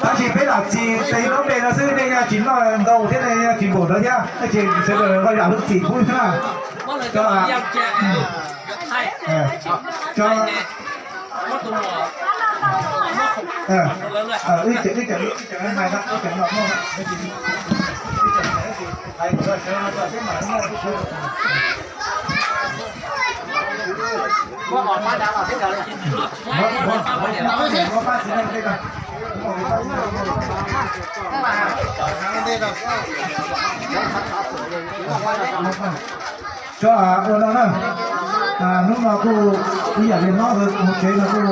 Tab sis peb lam txis tes lub npe no xwb, nej yog tsis noj ntau thiab nej yog tsis npaum ntawd thiab, nej tsis sawv daws nqa zam lub txim pub thiab na. Tso ua no na, hnub no kuj ib yam li hnub mus tsev no kuj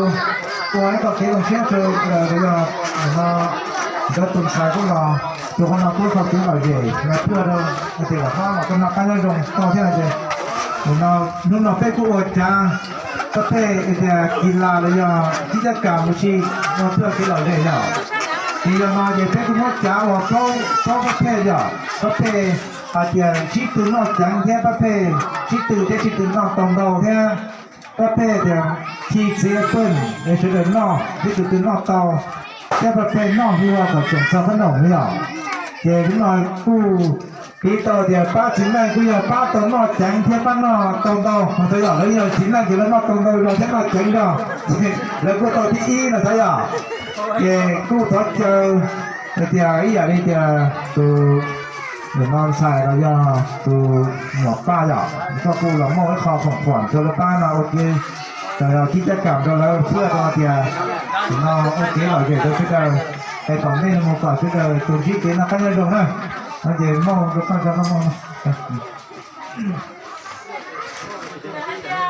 ua ib qho kev zoo siab rau yog no, cov tus ntxhais kuj los rau qhov no kuj tau kev lom zem los tuaj rau hais tias kom hnub no kuj noj qab nyob zoo tau thiab no ces hnub no peb kuj ua cav pab pej tias kis las los yog cib cab kas mus si ua tuaj kev lom zem yom. Ces yog no ces peb kuj muab cav ua plaub pab pej yom, pab pej hais tias sib tw noj ceev thiab pab pej sib tw thiab sib tw noj tau ntau thiab pab pej tias khi txiv pej sawv daws noj, sib tw tw noj tau thiab pab pej noj hlua kom tsoom txog qhob noom yom. Ces hnub no kuj piv tau tias pab txiv neej kuj yog pab tau noj ceev thiab pab noj tau ntau, mas txhua yam lawv yog txiv neej ces lawv noj tau ntau zog thiab noj ceev zog, lawv kuj tau thib ib no xav yom. Ces kuj thov caw hais tias ib yam li tias tus nim no ntxhais los yog tus muam Paj yom, koj kuj los muaj ib qho khoom khuam rau lawv pab no ua ke, los yog cib cab kam rau lawv thiab rau tias nim no ua kev lom zem rau sawv daws, es kom nej mus kom sawv daws tus ntsib kev noj qab nyob zoo na. No ces muaj rau koj cov no.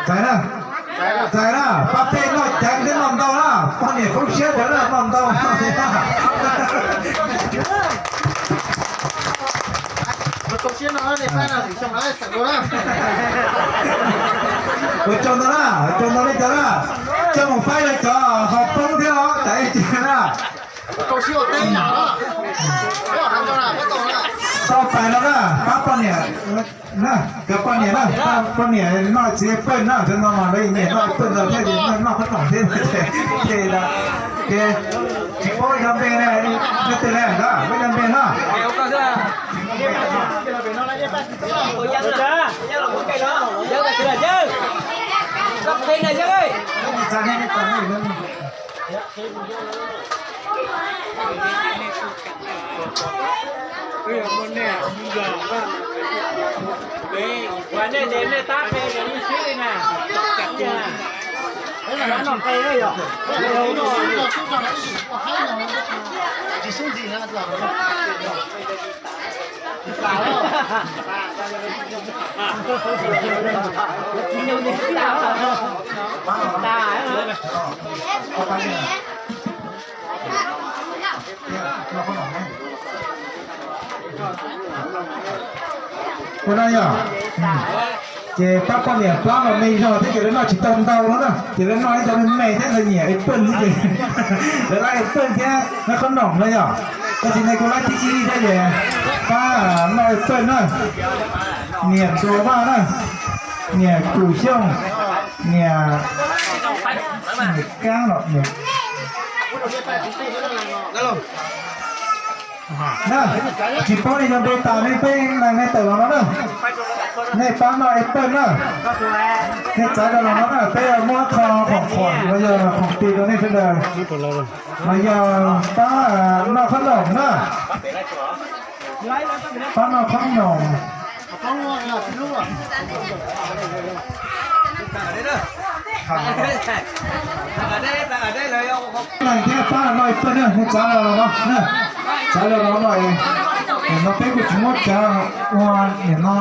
Txais na, txais na, pab pej noj ceev thiab noj ntau na, poj niam poob siab ntawd na, noj ntau. Ua tsaug ntau na, ua tsaug ntau li cov na, coj mus faib rau cov ho poob thiab os, tas ib cia na. Tau pais no na, pab poj niam na, cov poj niam na, poj niam noj txiv pej na, cov no mas lawv niam noj pej ntawd thiab, noj qhob noom thiab, ces ces tsis paub yog npe ne, npe twg ne, peb yog npe na. Ua no yog, ces pab poj niam plab los me zog thiab ces lawv noj tsis tau ntau no na, ces lawv noj ib co me me thiab lawv nyiam es pej xwb ces lawv laib es pej thiab noj qhob noom no yog. Tab sis nej kuj laib thib ib thiab ces pab noj es pej na, niam Ntuas Vaj na, niam Kum Xyooj, niam, niam Kaab los niam na, tsis paub nej yog npe tas nej peb leeg nej tawm los no na. Nej pab noj es pej na. Nej txav rau los no na, peb muab qho khoom khuam los yog khoom tis rau nej sawv daws. Los yog pab noj qhob noom na. Pab noj qhob noom. Leej thiab pab noj es pej na, nej txav los no na. Txav los no no, no peb kuj tsis muab cav ua nim no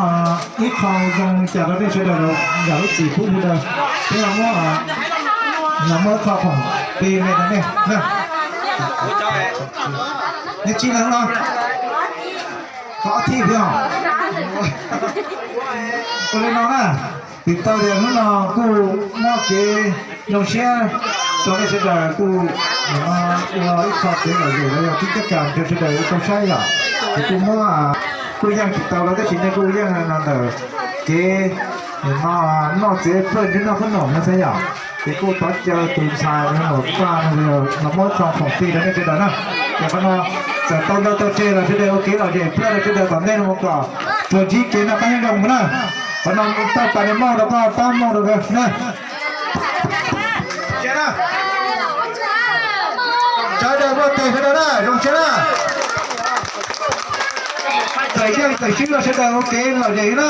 ib qho zoo li cas rau nej sawv daws, yam lub txim pub sawv daws. Peb los muab, los muab ib qho khoom tis me rau nej na. Nej tsib leeg no, qhov ob thib thiab. Ua li no na, vim tau tias hnub no kuj muaj kev zoo siab rau nej sawv daws kuj ua ib qho kev lom zem los yog kev coj kam rau sawv daws ua tau saib yom. Ces kuj muab, kuj yeej tsis tau los tab sis nej kuj yeej los ntawm kev nim no noj txiv pej thiab noj qhob noom no xwb yom. Ces kuj thov caw tus ntxhais no los muab tso foom ti rau nej sawv daws na. Ces qhov no txawm tau ntau tau tseg los sawv daws ua kev lom zem thiab rau sawv daws tom ntej no mus kom tsuas ntsib kev noj qab nyob zoo mus na. Qhov no tau pas nws mloog rau koj pab mloog rau na. Sawv daws muaj tes sawv daws na, zoo siab na. Txawm yeej txawm swb los sawv daws ua kev lom zem na.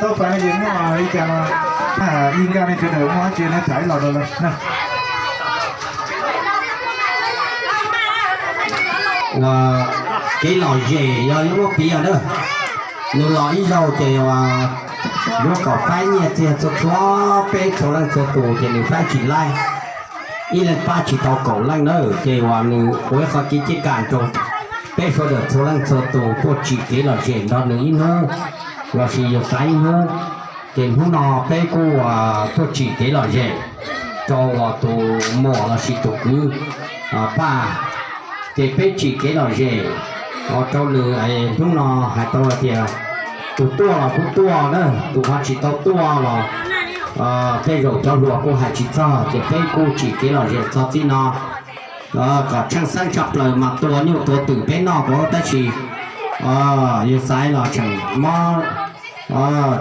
Tau pas no ces muaj li cas no, ib nkag nej sawv daws muaj dab tsi nej tham ib los rau lawm na. Ua kev lom zem yog yuav muab piv os na. Nws los ib zaug ces yuav kom faib nyiaj txiag txhua txhua peb txhua leej txhua tus ces nws faib tsis laib. Ib leeg pab tsis tau kaum leej na, ces uas nws ua ib qho kev cij kam rau peb sawv daws txhua leej txhua tus tuaj tsim kev lom zem nrog nws ib hnub, lossis yus xaiv ib hnub. Ces hnub no peb kuj tuaj tsim kev lom zem rau uas tus muam lossis tus kwv Paj. Ces peb tsim kev lom zem rau nws, hnub no hais tau hais tias tus tuaj los kuj tuaj na, tus ho tsis tau tuaj los tej zaum cov hluas kuj hais tsis txog, ces peb kuj tsim kev lom zem txog txij no kom tsheej xeeb tshaj plaws mas tua nyuj tua twm peb noj kuv tab sis yus xaiv los tseem mob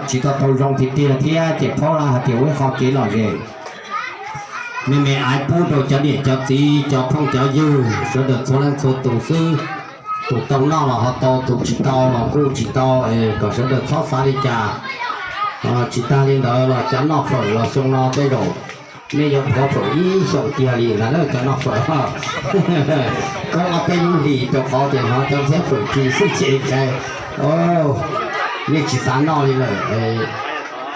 tsis tau tau zoo tiag tiag thiab ces phaub lawv hais tias ua ib qho kev lom zem me me aiv pub rau cov niam cov txiv cov phooj cov ywg sawv daws txhua leej txhua tus xwb. Tus tau noj los ho tau, tus tsis tau los kuj tsis tau, kom sawv daws txhob xav li cas. Tsis tag li ntawd los cov noj fawm los xyoo no tej zaum nej yuav dhuav fawm ib xyoos tiag li ntag na cov noj fawm. Koob ob peb lub hlis rau qhov tias hnov cov ntxhiab fawm ris xwb ces ntshai nej tsis xav noj li lawm.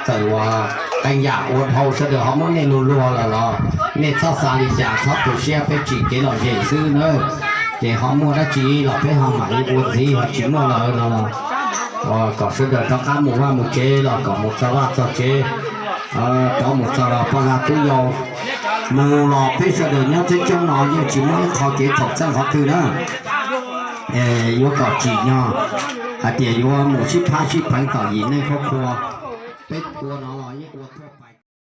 Txawm uas qee yam ua dhau sawv daws ho muab nej luag luag lawm los nej txhob xav li cas, txhob tu siab, peb tsim kev lom zem xwb na. Ces ho muaj dab tsi los peb ho mam li ua ntxiv, ho tsis muaj lawm no los kom sawv daws rov qab mus vaj mus tsev los kom mus txog vaj txog tsev, rov mus txog los poj lag tub yau. Mus los peb sawv daws nyob teb coob no yeej tsis muaj ib qho kev txhaum txeej qhov twg na. Yuav kom tsim nyog hais tias yuav mus sib phab sib pheev tom yim neej qhuab qhua, peb ua no los yeej ua